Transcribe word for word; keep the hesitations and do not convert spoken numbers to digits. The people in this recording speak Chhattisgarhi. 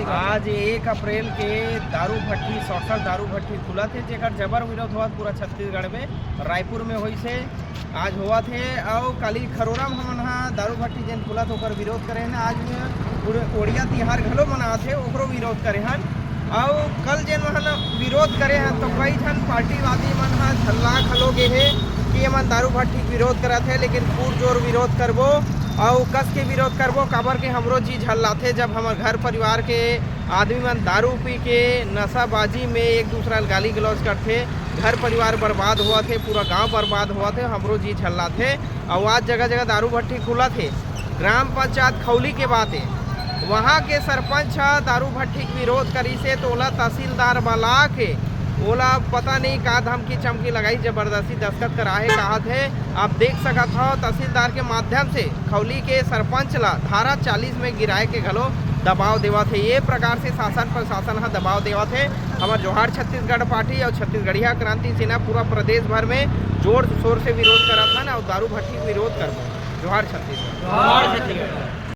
आज एक अप्रैल के दारू भट्टी, सड़सठ दारू भट्टी खुलत हे, जेकर जबर विरोध होवत पूरा छत्तीसगढ़ में, रायपुर में होइस हे, आज होवत हे। अउ काली खरोरा में हमन ह दारू भट्टी जेन खुलत ओकर विरोध करे हन। आज में उड़-, ओड़िया तिहार घलो मनावत हे, ओकरो विरोध करे हन। अउ कल जेन हमन विरोध करे हन, तो कई झन पार्टीवादी मन ह झल्ला घलो गे हे कि एमन दारू भट्टी के विरोध करत हे, लेकिन पुरजोर विरोध करबो अउ कस के विरोध करबो, काबर के हमरो जी झल्लाथे, जब हमर घर परिवार के आदमी मन दारू पी के नशाबाजी में एक दूसरा ल गाली गलौज करथे, घर परिवार बर्बाद होवत हे, पूरा गांव बर्बाद होवत हे, हमरो जी झल्लाथे। अउ आज जगह जगह दारू भट्टी खुलत हे। ग्राम पंचायत खौली के बात हे, वहां के सरपंच ह दारू भट्टी के विरोध करिस हे, तो ओला तहसीलदार बला के ओला पता नहीं का धमकी चमकी लगाई, जबरदस्ती दस्तखत कराहे कहत हे। आप देख सकत हव, तहसीलदार के माध्यम से खौली के सरपंच ला धारा चालीस में गिराए के घलो दबाव देवत हे। ये प्रकार से शासन प्रशासन ह दबाव देवत हे। हमर जोहार छत्तीसगढ़ पार्टी अउ छत्तीसगढ़िया क्रांति सेना पूरा प्रदेश भर में जोर शोर से विरोध करत हन अउ दारू भट्टी के विरोध करबो। जोहार छत्तीसगढ़। जोहार छत्तीसगढ़।